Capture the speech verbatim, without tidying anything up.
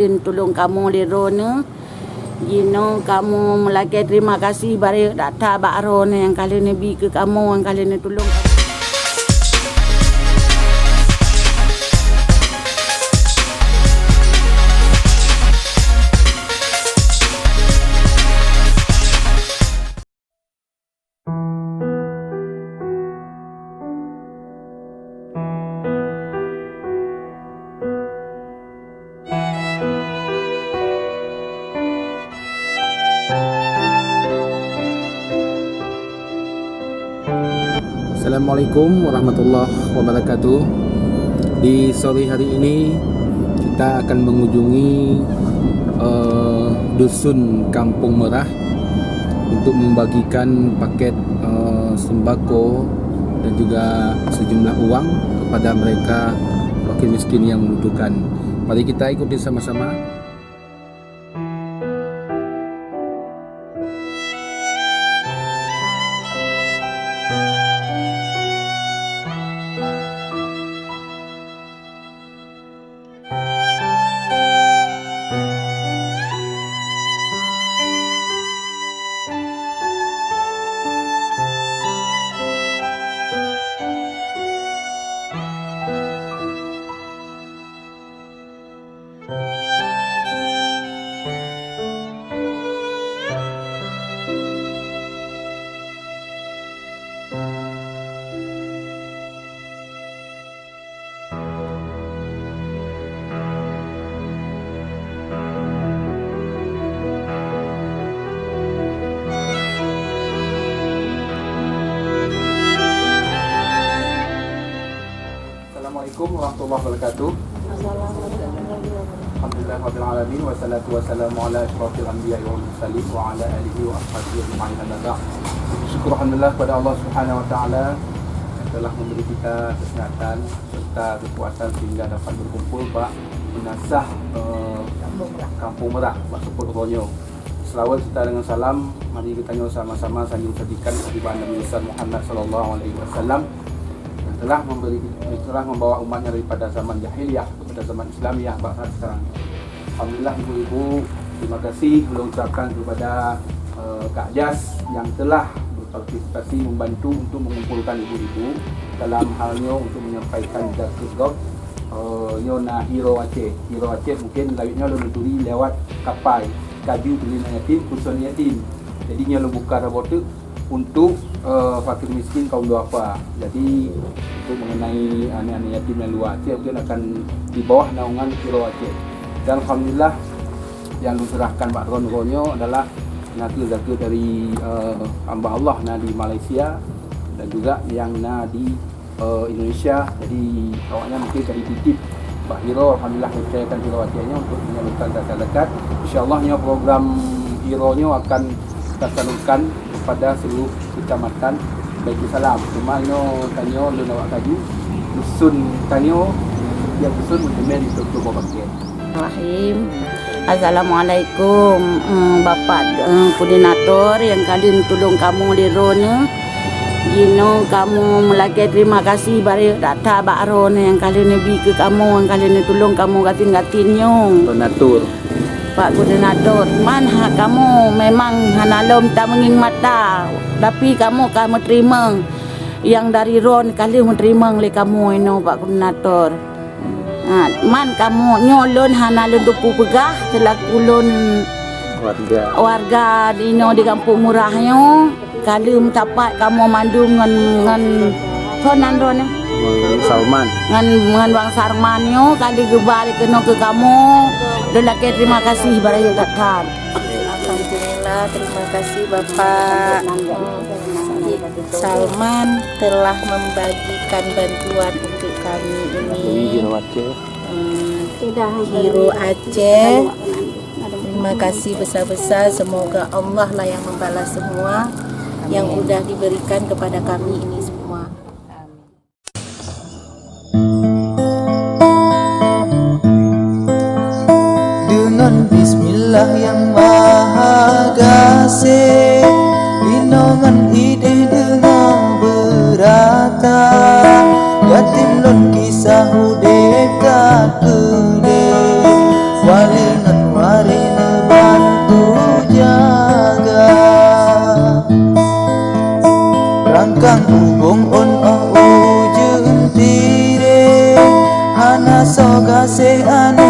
Tulông kamoe lé droeneuh. Jinoe kamoe meulakée terima kasih barayek that-that bak droeneuh nyang ka lheueh neubi keu kamoe, nyang ka lheueh neutulông. Assalamualaikum warahmatullahi wabarakatuh. Di sore hari ini, kita akan mengunjungi, eh, Dusun Kampung Merah untuk membagikan paket, eh, sembako dan juga sejumlah uang kepada mereka fakir miskin yang membutuhkan. Mari kita ikuti sama-sama. Assalamualaikum warahmatullahi wabarakatuh. Alhamdulillah rabbil alamin, wassalatu wassalamu ala asyrafil anbiya'i wal mursalin wa ala alihi wa ashabihi ajma'in, amma ba'd. Syukur alhamdulillah kepada Allah Subhanahu wa taala yang telah memberi kita kesehatan serta kekuatan sehingga dapat berkumpul bak jenazah, eh, Kampung Merah, bak seupôt uroe nyoe. Seulaweuet serta deungon salam mari geutanyoe sama-sama sanjung sajikan keu Nabi Besar Muhammad sallallahu alaihi wasallam, yang telah memberi, yang telah membawa umatnya daripada zaman jahiliyah kepada zaman Islamiyah bak saat sekarang. Alhamdulillah, ibu-ibu, terima kasih ulôn ucapkan kepada, eh, Kak Jas yang telah berpartisipasi membantu untuk mengumpulkan ibu-ibu dalam hal nyoe untuk menyampaikan zakat gob. Eh, nyoe na Hiro Aceh. Hiro Aceh mungkin laén nyoe lôn turi lewat kapai. Kaju Beli Anak Yatim, Khusus Anak Yatim. Jadi, nyoe lôn buka saboh teuk untuk, eh, fakir miskin kaum duafa. Jadi, untuk mengenai anak-anak yatim yang luar Aceh, mungkin akan di bawah naungan Hiro Aceh. Dan alhamdulillah, yang lôn serahkan bak droeneuh nyoe adalah nakeuh zakat dari, eh, hamba Allah na di Malaysia dan juga yang na di eh, Indonesia. Jadi, awaknyan mungkin ka dititip bak Hiro, alhamdulillah, geupercayakan Hiro Aceh nyoe untuk menyalurkan zakat-zakat. Insya Allah, nyoe program Hiro nyoe akan tasalurkan kepada seluruh kecamatan Baitul Salam. Cuma nyoe tanyoe lôn awak kaju, dusun tanyoe, tiap dusun meuteumé di Teungku Babakeh. Rahim. Assalamualaikum, eh, Bapak, eh, Koordinator nyang ka lheueh tulông kamoe lé droeneuh. Jinoe kamoe meulakée terima kasih barayek that-that bak droeneuh nyang ka lheueh neubi keu kamoe, nyang ka lheueh neutulông kamoe gasien-gasien nyoe. Koordinator. Pak Koordinator, man ha-, kamoe memang hana lom tameungieng mata, tapi kamoe ka meuteurimong nyang dari droeneuh ka lheueh meuteurimong lé kamoe inoe, Pak Koordinator. Ha, man kamoe nyoe lôn hana lôn teupeu peugah seulaku lôn warga, warga di inoe di Gampông Murah nyoe, ka lheueh meusapat kamoe mandum ngon, ngon soe nan droeneuh? Ngon Salman. Ngon, ngon Bang Sarman nyoe ka lheueh geuba lé keunoe keu kamoe. Lôn lakée terima kasih barayek that-that. Alhamdulillah, terima kasih Bapak. Salman telah membagikan bantuan untuk kami ini. Hiro Aceh. Hmm, Hiro Aceh. Terima kasih besar-besar. Semoga Allah lah yang membalas semua yang udah diberikan kepada kami ini semua. Amin. Deungon bismillah nyang maha gaséh, inoe ngon idéh deungoe beurata, yatim lôn kisah udép that keudeh, wali Hubong ôn óh ujeuen tireng, hana soe gaséh anu